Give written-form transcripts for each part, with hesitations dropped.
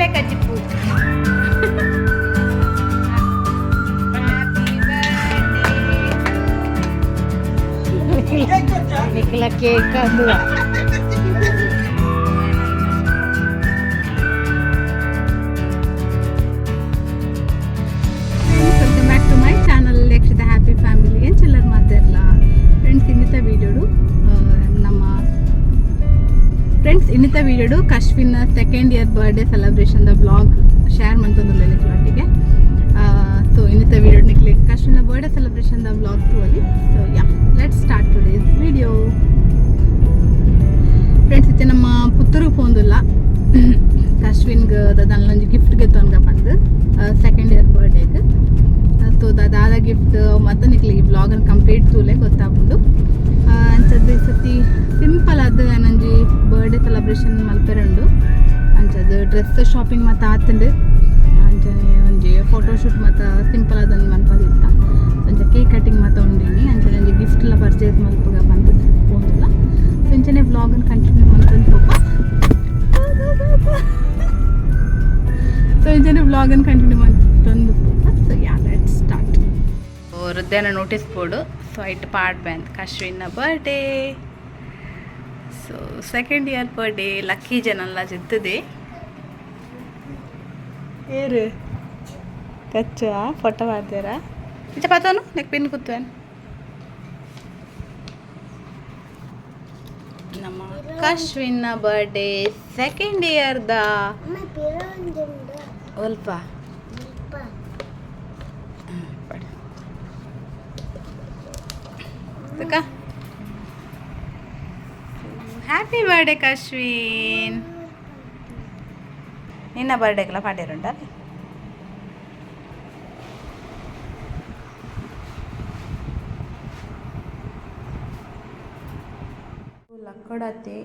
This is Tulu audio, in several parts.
ಬಸಳೆ ಕಜಿಪು. ನಿಖಿಲ ಕೇಕ್ ಅಂದು. Welcome back to my channel Lakshitha happy family. ಎಂಚೆಲ್ಲರ್ ಮಾತಾಡಲ್ಲ ಫ್ರೆಂಡ್ಸ್? ಇನ್ನಿತ ವೀಡಿಯೋಡು ನಮ್ಮ ಫ್ರೆಂಡ್ಸ್, ಇನ್ನಿತ ವೀಡಿಯೋಡು ಕಶ್ವಿನ ಸೆಕೆಂಡ್ ಇಯರ್ ಬರ್ಡೇ ಸೆಲೆಬ್ರೇಷನ್ದ ಬ್ಲಾಗ್ ಶೇರ್ ಮಂತೊಂದುಲ್ಲೆ ನಿಕ್ಲೊಟ್ಟಿಗೆ. ಸೊ ಇನ್ನಿತ ವೀಡಿಯೋ ನಿಕ್ಲೆ ಕಶ್ವಿನ ಬರ್ಡೇ ಸೆಲೆಬ್ರೇಷನ್ದ ಬ್ಲಾಗ್ ತೂವಲಿ. So yeah, let's start today's video, friends. ಇತ್ತೆ ನಮ್ಮ ಪುತ್ತೂರಿಗೆ ಪೋಂದುಲ್ಲ, ಕಶ್ವಿನ್ಗ್ ದಾದನೊಂಜಿ ಗಿಫ್ಟ್ ಗೆತ್ತೊನ್ಗ ಪಂದ್ ಸೆಕೆಂಡ್ ಇಯರ್ ಬರ್ಡೇಗೆ. ಸೊ ದಾದ ಗಿಫ್ಟ್ ಮತ್ತು ನಿಕ್ಲೆ ಈ ಬ್ಲಾಗನ್ನು ಕಂಪ್ಲೀಟ್ ತೂಲೆ, ಗೊತ್ತಾಗ್ಬೋದು. ಅಂಚದ್ದು ಈ ಸತಿ ಸಿಂಪಲ್ ಆದ್ ನಂಜಿ ಬರ್ಡೇ ಸೆಲೆಬ್ರೇಷನ್ ಮಲ್ಪೆರೆ ಉಂಡು. ಅಂಚದ್ದು ಡ್ರೆಸ್ ಶಾಪಿಂಗ್ ಮತ್ತು ಆತಂಡು, ಅಂಚನೆ ಒಂಜಿ ಫೋಟೋ ಶೂಟ್ ಮತ್ತು ಸಿಂಪಲ್ ಆದೊಂದು ಮನ್ಪದಿತ್ತ. ಅಂಚ ಕೇಕ್ ಕಟಿಂಗ್ ಮಾತ ಉಂಡಿನಿ. ಅಂಚನೆ ಒಂಜಿ ಗಿಫ್ಟ್ ಎಲ್ಲ ಪರ್ಚೇಸ್ ಮಲ್ಪುಗ ಪಂದ್ ಪೋಂದುಲ್ಲ. ಸೊ ಇಂಚನೆ ಬ್ಲಾಗನ್ನು ಕಂಟಿನ್ಯೂ ಮಲ್ತೊಂದು ಪೋಪ. ಸೊ ಇಂಚನೆ ಬ್ಲಾಗನ್ನು ಕಂಟಿನ್ಯೂ ಮಲ್ತೊಂದು ಪೋಪ. So yeah, let's start. ಹೃದಯನ ನೋಟಿಸ್ ಬೋರ್ಡು. ಸೊ ಐಟ್ ಪಾಡ್ ಬ್ಯಾಂದ್ ಕಶ್ವಿನ birthday. So second year birthday lucky ಜನಲ್ಲ ಜಿತ್ತದೆ. ಏರು ಕಚ್ಚು ಫೋಟೋ ಮಾಡ್ತೀರಾ? ಇಂಚ ಪಾತೋನು ನೆಕ್ ಪಿನ್ ಕೂತ್ವೇನು. ನಮ್ಮ ಕಶ್ವಿನ ಬರ್ಡೇ ಸೆಕೆಂಡ್ ಇಯರ್ದ ಅಲ್ಪ. ಪಡ ತುಕ. Happy birthday ಕಶ್ವಿನ್. ನಿನ್ನ ಬರ್ಡೇಗೆಲ್ಲ ಪಾಡ್ಯರುಂಡ? ಲಕ್ಕಡತಿ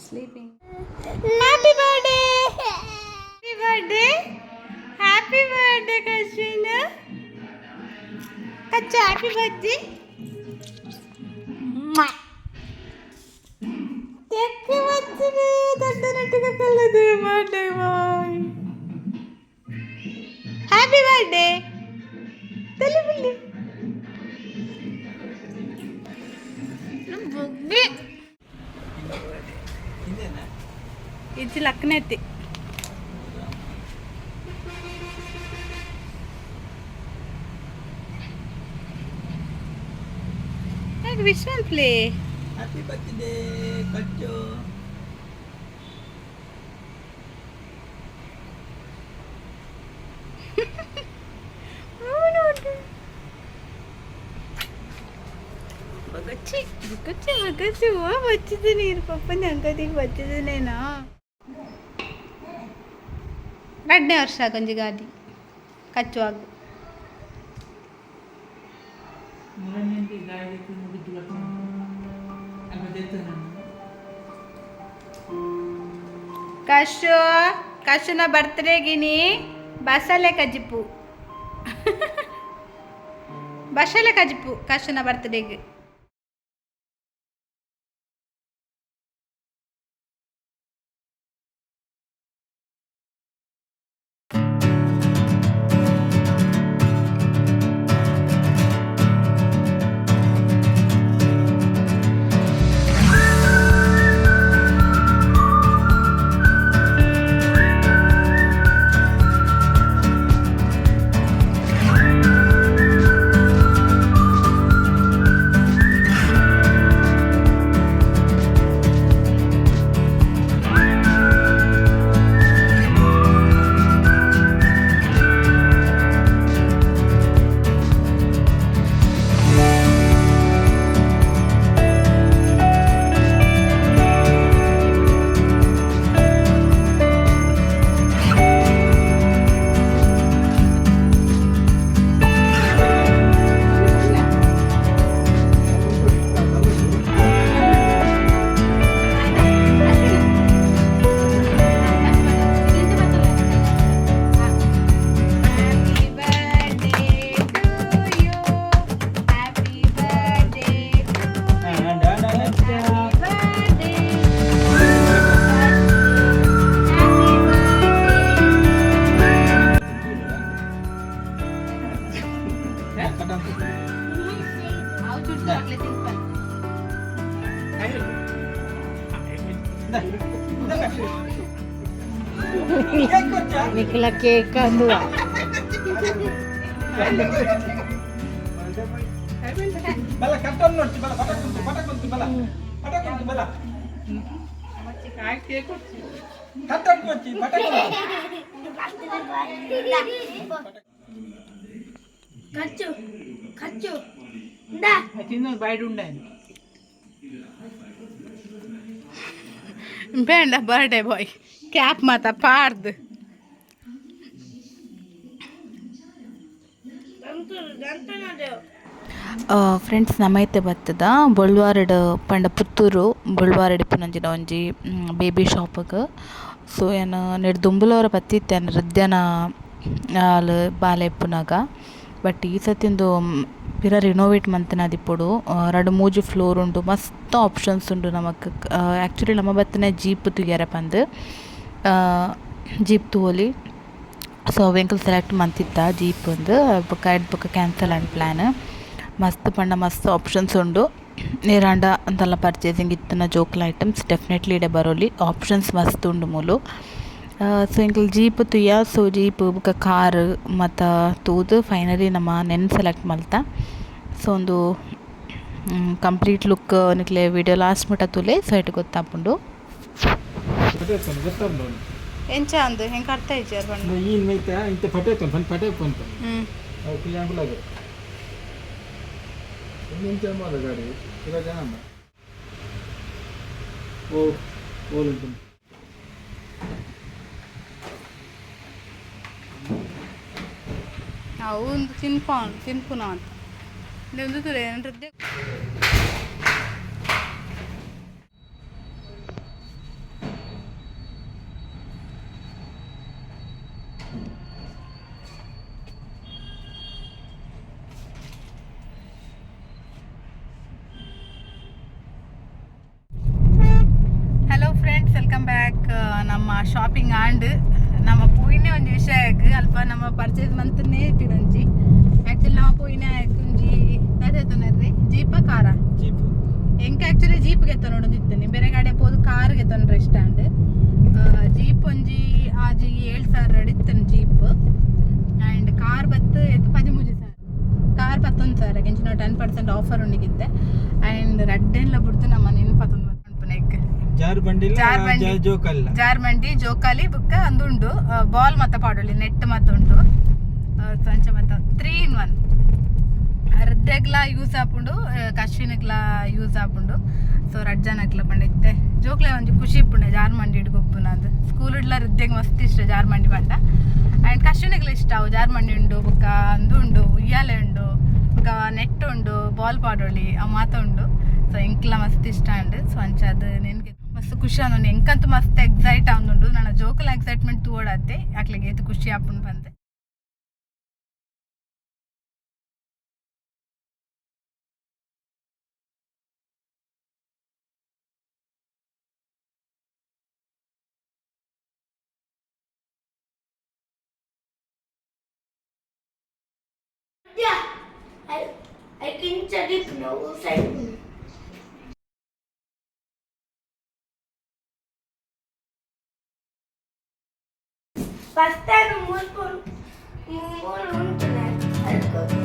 sleeping. Happy birthday, happy birthday, happy birthday Kashwin. Kachchu, happy birthday. ತೆಕ್ಕೆ వచ్చింది దండనట్టుగా కలదు. Birthday boy, happy birthday. తల్లి పిల్లి బొగ్గి ఇది లక్కనెత్తి. Which one play? Happy birthday Kachu. ಬಗಚ್ಚಿ ಬಗಚ್ಚಿ ಬಗಚ್ಚಿ ಓ ಬಚ್ಚಿದೆ ನೀರು ಪಪ್ಪ ನಂಗದಿಗೆ ಬಚ್ಚಿದನೇನಾ? ರಡ್ಡನೇ ವರ್ಷ ಕೊಂಜಿ ಗಾದಿ ಕಚ್ಚುವಾಗ. ಕಶು, ಕಶುನ ಬರ್ತ್ಡೇಗಿನಿ ಬಸಲೆ ಕಜಿಪು, ಬಸಲೆ ಕಜಿಪು ಕಶುನ ಬರ್ತ್ಡೇಗೆ. ಕೇಕ್ ಕೊಚ್ಚಾ? ನಿಖಿಲ ಕೇಕ್ ಅಂದು. ಬಲ ಕಟ್ಟೊಂದು ನೋಡ್ತಿ ಬಲ ಪಟಕುಂತು ಪಟಕುಂತು ಬಲ ಪಟಕುಂತು ಬಲ ಕಟ್ಟೊಂದು ಕೊಚ್ಚಿ ಪಟಕುಂತು. ಖರ್ಚು ಖರ್ಚು ಇಂದಾ. ಬೇಡ, ಬರ್ಡೇ ಬಾಯ್ ಕ್ಯಾಪ್ ಮಾತ ಪಾರ್ದು. ಫ್ರೆಂಡ್ಸ್, ನಮೈತೆ ಬತ್ತದ ಬೊಳ್ವಾರಡ್ ಪಂಡ ಪುತ್ತೂರು ಬೊಳ್ವಾರಡ್ ಇಪ್ಪುನಂಚಿನ ಒಂಜಿ ಬೇಬಿ ಶಾಪ್ಗ್. ಸೊ ಯಾನ್ ನೆಡ್ ದುಂಬುಲೋರ ಬತ್ತಿತ್ತೆ ಯಾನ್ ಹೃದಯನ ಆಲ್ ಬಾಲೆ ಇಪ್ಪುನಗ. ಬಟ್ ಈ ಸರ್ತಿ ಉಂದು ಪಿರ ರಿನೋವೇಟ್ ಮಂತಿನದಿಪ್ಪೊಡು. ರಡ್ಡ್ ಮೂಜಿ ಫ್ಲೋರ್ ಉಂಡು, ಮಸ್ತ್ ಆಪ್ಷನ್ಸ್ ಉಂಡು ನಮಕ್. ಆ್ಯಕ್ಚುಲಿ ನಮ ಬತ್ತಿನ ಜೀಪ್ ತೂಯರೆ ಪಂದ್, ಜೀಪ್ ತೂವೊಲಿ. ಸೊ ಅವು ಎಂಕುಲು ಸೆಲೆಕ್ಟ್ ಮಂತಿತ್ತ ಜೀಪ್ ಅಂದ್. ಬೊಕ ಐಡ್ದ್ ಬೊಕ ಕ್ಯಾನ್ಸಲ್ ಆಂಡ್ ಪ್ಲ್ಯಾನ್. ಮಸ್ತ್ ಪಂಡ ಮಸ್ತ್ ಆಪ್ಷನ್ಸ್ ಉಂಡು. ನೀರಾಂಡ ದಾಲ ಪರ್ಚೇಸಿಂಗ್ ಇತ್ತಿನ ಜೋಕುಲ ಐಟಮ್ಸ್ ಡೆಫಿನೆಟ್ಲಿ ಇಡೆ ಬರೊಲಿ. ಆಪ್ಷನ್ಸ್ ಮಸ್ತ್ ಉಂಡು ಮೂಲು. ಸೊ ಎಂಕುಲು ಜೀಪ್ ತೂಯ. ಸೊ ಜೀಪ್ ಬೊಕ ಕಾರ್ ಮಾತ ತೂದು ಫೈನಲಿ ನಮ ನೆನ್ ಸೆಲೆಕ್ಟ್ ಮಲ್ತ. ಸೊ ಉಂದು ಕಂಪ್ಲೀಟ್ ಲುಕ್ ನಿಕ್ಲೆ ವಿಡಿಯೋ ಲಾಸ್ಟ್ ಮುಟ ತೂಲೆ, ಸೊ ಐಟ್ ಗೊತ್ತಾಪುಂಡು. ಗೊತ್ತುಂಡು. ಎಂಚ ಅಂದು ಹೆಂಗೆ ಅರ್ಥ ಇಜ್ಜಾರ್ ಪಂಡ. ಈ ಮೈತ ಇಂತ ಪಟೇತು ಪನ್ ಪಟೇಪು ಅಂತ ಅವು ಕಿಯಾಂಗುಲಾಗ ಎಂಚ ಮಾದ ಗಾಡಿ ಇರ ಜನ ಓ ಓಲ್ ಉಂಟು. ಅವು ಒಂದು ತಿನ್ಪಾನ್ ತಿನ್ಪುನ ಅಂತ ಒಂದು ತುಲೆ ನೃತ್ಯ. Hello friends, welcome back. ನಮ್ಮ ಶಾಪಿಂಗ್ ಆಂಡ್ ನಮ್ಮ ಪೋಯಿನೇ ಒಂಜಿ ವಿಷಯಕ್ಕೆ ಅಲ್ಪ ನಮ್ಮ ಪರ್ಚೇಸ್ ಮಂತನೇ ಇಟ್ಟಿರಂಜಿ. ಆ್ಯಕ್ಚುಲಿ ನಮ್ಮ ಪೋಯಿನೇ ಒಂಜಿ ದಾದ ಜೀಪ ಕಾರ. ಜೀಪ್. ಎಂಕ್ ಆ್ಯಕ್ಚುಲಿ ಜೀಪ್ ಗೆತ್ತೊಂದಿತ್ತೇನೆ, ಬೇರೆ ಗಾಡಿ ಪೋದು ಕಾರ್ ಗೆತ್ತೊಂಡ್ರೆ ಇಷ್ಟ ಅಂಡ್. ಜೀಪ್ ಒಂಜಿ ಆಜಿ 7000 ಇತ್ತೇನೆ ಜೀಪ್. ಆ್ಯಂಡ್ ಕಾರ್ ಬತ್ತು ಎತ್ತು 13,000, ಕಾರ್ 11,000. ಎಂಚಿನ 10% ಆಫರ್ ಉಂಡಿಗಿತ್ತೆ. ಆ್ಯಂಡ್ ರಡ್ಡೆನ್ಲ ಬುಡ್ದು ನಮ್ಮ ನೆನ್ಪತ್ತೊಂದು ಪುನೆಕ್. ಜಾರು ಬಂಡಿ. ಜಾರು ಬಂಡಿ. ಜೋಕಲ್ಲ. ಜಾರ್ಮಂಡಿ ಜೋಕಾಲಿ ಬುಕ್ಕ ಅಂದುಂಡು, ಬಾಲ್ ಮತ್ತ ಪಾಡೊಲಿ, ನೆಟ್ ಮತ್ತ ಉಂಡು. ಸೊ ಅಂಚ ಮತ್ತ 3 ಇನ್ 1 ರದ್ದೆಗ್ಲ ಯೂಸ್ ಆಪುಂಡು, ಕಶ್ವಿನಗ್ಲ ಯೂಸ್ ಆಪುಂಡು. ಸೊ ರಡ್ಡ್ ಜನಕ್ಲ ಪಂಡ ಇತ್ತೆ ಜೋಕ್ಲೆ ಒಂಜಿ ಖುಷಿ ಇಪ್ಪುಂಡೆ ಜಾರ್ಮಂಡಿ ಗೊಬ್ಬುನದು. ಸ್ಕೂಲ್ ಇಡ್ಲ ರದ್ದೆಗ್ ಮಸ್ತ್ ಇಷ್ಟ ಜಾರ್ಮಂಡಿ ಪಂಡ. ಆ್ಯಂಡ್ ಕಶ್ವಿನಗ್ಲ ಇಷ್ಟ ಅವು. ಜಾರ್ಮಂಡಿ ಉಂಡು, ಬುಕ್ಕ ಅಂದು ಉಂಡು, ಉಯ್ಯಾಲೆ ಉಂಡು, ಬುಕ್ಕ ನೆಟ್ ಉಂಡು, ಬಾಲ್ ಪಾಡೊಲಿ, ಅವು ಮಾತ ಉಂಡು. ಸೊ ಎಂಕ್ಲ ಮಸ್ತ್ ಇಷ್ಟ ಉಂಡು. ಸೊ ಅಂಚ ಅದು ನಿನ್ಗೆ ಮಸ್ತ್ ಖುಷಿ ಆಂದುಂಡು. ಎಂಕಂತೂ ಮಸ್ತ್ ಎಕ್ಸೈಟ್ ಆಂದುಂಡು. ನನ್ನ ಜೋಕುಲ ಎಕ್ಸೈಟ್ಮೆಂಟ್ ತೂವೊಡಾತೆ, ಅಕ್ಲೆಗ್ ಏತ್ ಖುಷಿ ಆಪುಂಡು ಪಂದ್. I can check no side. First time ಮೂರು ಮೂರು ಉಂಟು ಅದಕ್ಕೆ.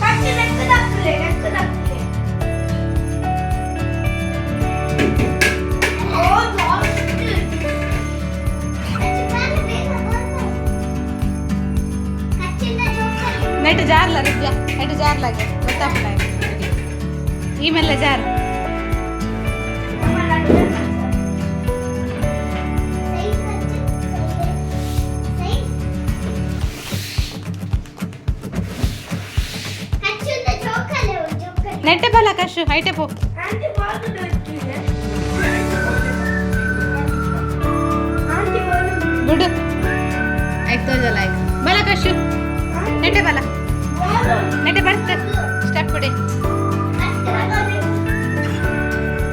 ಕಚ್ಚು ನೆಕ್ಕದಾಗ್ತದೆ ನೆಕ್ಕದಾಗ್ತದೆ. ಓ ಜಾಸ್ತಿ. ನೆಟ್ ಜಾರ್ಲ ರಿದ್ಯಾ, ನೆಟ್ ಜಾರ್ಲಾಗೆ ಗೊತ್ತಾಪುಂಡ ಈ ಮೇಲೆ ಜಾರ್. ನೆಟ್ಟೆ ಬಲ್ಲ ಕಶು ಹೈಟೆ ಪೋ. ಆಂಟಿ ಬಾಲ್ ದೊಡ್ಡಿದೆ. Aunty ball. ಗುಡ್, ಆಯ್ತು, ತೋಜಲ್ಲ ಆಯ್ತು. ಬಲ ಕಶು, ನೆಟ್ಟೆ ಬಲ, ನೆಟ್ಟೆ ಬರ್ತ ಸ್ಟೆಪ್ ಕೊಡಿ.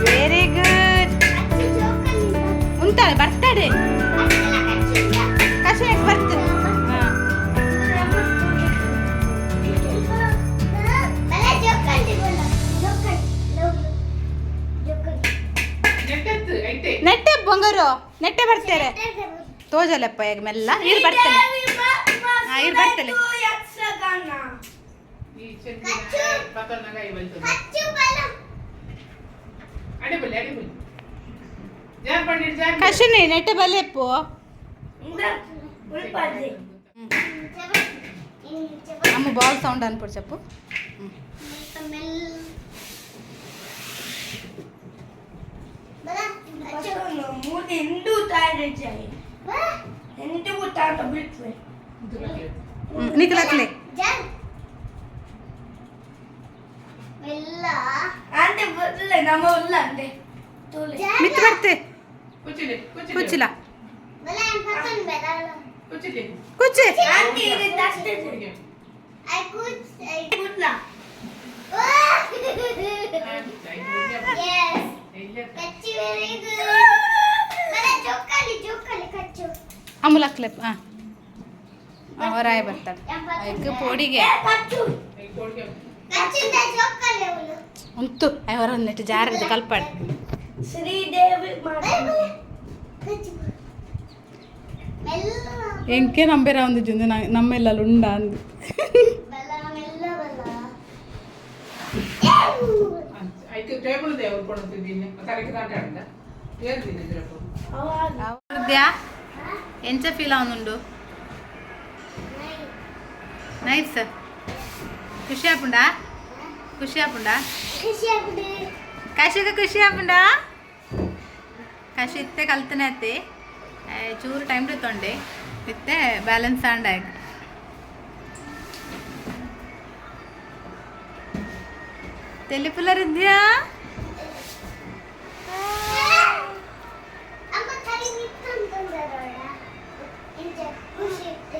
Very good. ಉಂಟಾಳೆ ಬರ್ತಾಡೆ. ಕಶು ಯಾಕೆ ಬರ್ತದೆ? ಹಾಂ. ನೆಟ್ಟೆ ಬಂಗಾರು, ನೆಟ್ಟೆ ಬರ್ತಾರೆ. ತೋಜಲ್ಲಪ್ಪ ಈಗ ಮೆಲ್ಲ ನೀರು ಬರ್ತಾನೆ. ಹಾ, ಇರು ಬರ್ತಲೆ. ಯಕ್ಷಗಾನ. ಕಶುನಿ, ನೆಟ್ಟೆ ಬಲ್ಲೆಪ್ಪು. ಉಲ್ಪಾದಿ. ಅಮ್ಮ, ಬಾಲ್ ಸೌಂಡ್ ಅನ್ಪುಡು చెప్పು. ಮೂರು ಎಂಟು ತಾಯಿ, ಎಂಟು ತಾತ ಬಿಟ್ವೆ. ನಿಖಲಕ್ಲೆ. ಆಂಟಿ ಬರ್ಲೆ, ನಮ್ಮ ಉಲ್ಲ ಅಂದೆ ತೋಲೆ. ಮಿತ್ ಬರ್ತೆ. ಕುಚ್ಚಿಲ ಕುಚ್ಚಿ. ಆಂಟಿ, ಇದು ಜಾಸ್ತಿ ಗುಡ್ಲ. Yes. ಕಚ್ಚು ವೆರಿ ಗುಡ್. ಬಲ ಜೋಕಾಲಿ, ಜೋಕಾಲಿ ಕಚ್ಚು. ಅಮುಲಕ್ಲೆ. ಹಾಂ, ಅವರಾಯ ಬರ್ತಾಳೆ ಐಕ್ ಪೋಡಿಗೆ. ಏ ಕಚ್ಚು. ಕಚ್ಚಿಂದ ಜೋಕಾಲಿ ಅವಳು. ಉಂತು ಅವರ ನೆಟ್ಟು ಜಾರದು ಕಲ್ಪಾಡು. ಶ್ರೀದೇವಿ ಮಾಡ. ಕಚ್ಚು ಮೆಲ್ಲ. ಎಂಕೆ ನಂಬೇರ ಒಂದು ಜುಂದು ನಮ್ಮೆಲ್ಲ ಉಂಡ ಅಂದು. ಬಲ ಮೆಲ್ಲ ಬಲ. ಟೇಬಲ್ ಹೃದಯ, ಎಂಚ ಫೀಲ್ ಆವೊಂದುಂಡು? ನೈಸ್. ಖುಷಿ ಆಪುಂಡಾ? ಖುಷಿ ಆಪುಂಡಾ? ಖುಷಿ ಆಗ್ಬಿಡು. ಕಶಿಗೆ ಖುಷಿ ಆಪುಂಡಾ? ಕಶಿ ಇತ್ತೆ ಕಲ್ತನೆ ಅತ್ತೆ, ಚೂರು ಟೈಮ್ ತೊಂಡೆ ಇತ್ತೆ ಬ್ಯಾಲೆನ್ಸ್ ಆಂಡ ಆಯ್ತು. ತೆಲಿಪುಲ ಹೃದಯ. ಅಮ್ಮ ತಲೆ ನಿಂತಂತಂದರೋಣ ಇಂಚ ಖುಷಿ ಇತ್ತು.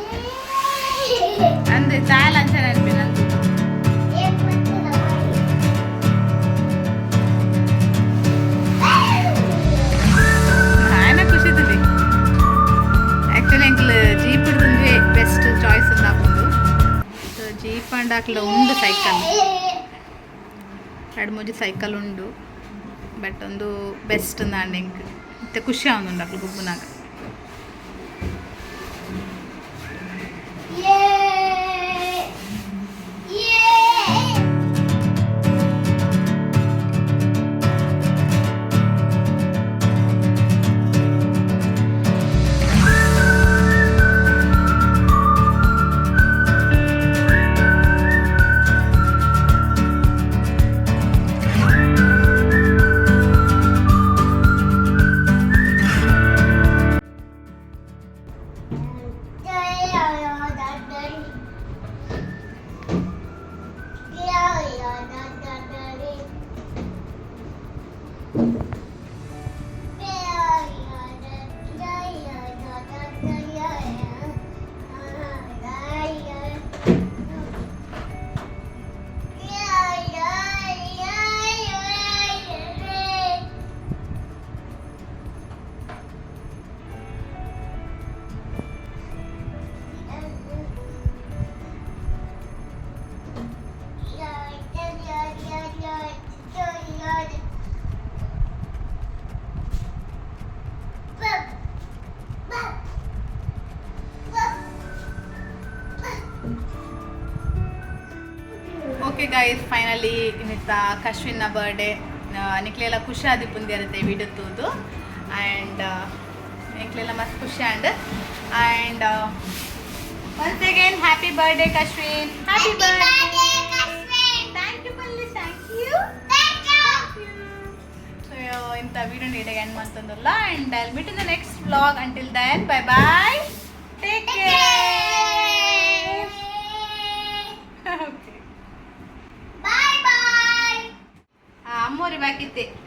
ಏ ಅಂದೆ ಚಾಯಲ್ ಅಂಚನೆ ಅನ್ಪಿ ನಂದು. ಏ ಪತ್ತದ ಬಾಯಿ. ఆయన ಖುಷಿ. ಆ್ಯಕ್ಚುಲಿ ಎಂಕ್ಲು ಜೀಪ್ ಹಿಡ್ದು ಬೆಸ್ಟ್ ಚಾಯ್ಸ್ ಅಂದಾಪುಂಡು. ಸೊ ಜೀಪ್ ಅಂಡ್ ಅಕ್ಲ ಉಂಡು ಸೈಕಲ್, ಎರಡು ಮೂಜಿ ಸೈಕಲ್ ಉಂಡು. ಬಟ್ ಒಂದು ಬೆಸ್ಟ್ ಅಂದಾಂಡ ಎಂಕ್ ಇತ್ತೆ ಖುಷಿ ಆವೊಂದುಂಡು ಅಕ್ಲು ಗೊಬ್ಬುನಾಗ. ಯೇ ಯೇ. ಓಕೆ ಗೈಸ್, ಫೈನಲಿ ಇನ್ನಿತ್ತ ಕಶ್ವಿನ ಬರ್ಡೇ ನಿಕ್ಲೆಲ್ಲ ಖುಷಿ ಆದಿಪುಂದಿರತ್ತೆ ವಿಡಿಯೋ ತೂದು. ಆ್ಯಂಡ್ ಎಂಕ್ಲೆಲ್ಲ ಮಸ್ತ್ ಖುಷಿ and and once again, happy birthday, Kashwin. Happy birthday. Thank you Palli, thank you. So ಇಂಥ ವಿಡಿಯೋ ನೀಟಾಗಿ and ಮಾಡ್ತಂದಲ್ಲ, and I meet in the next vlog. Until then, bye bye, take care. Okay. ಐತೆ.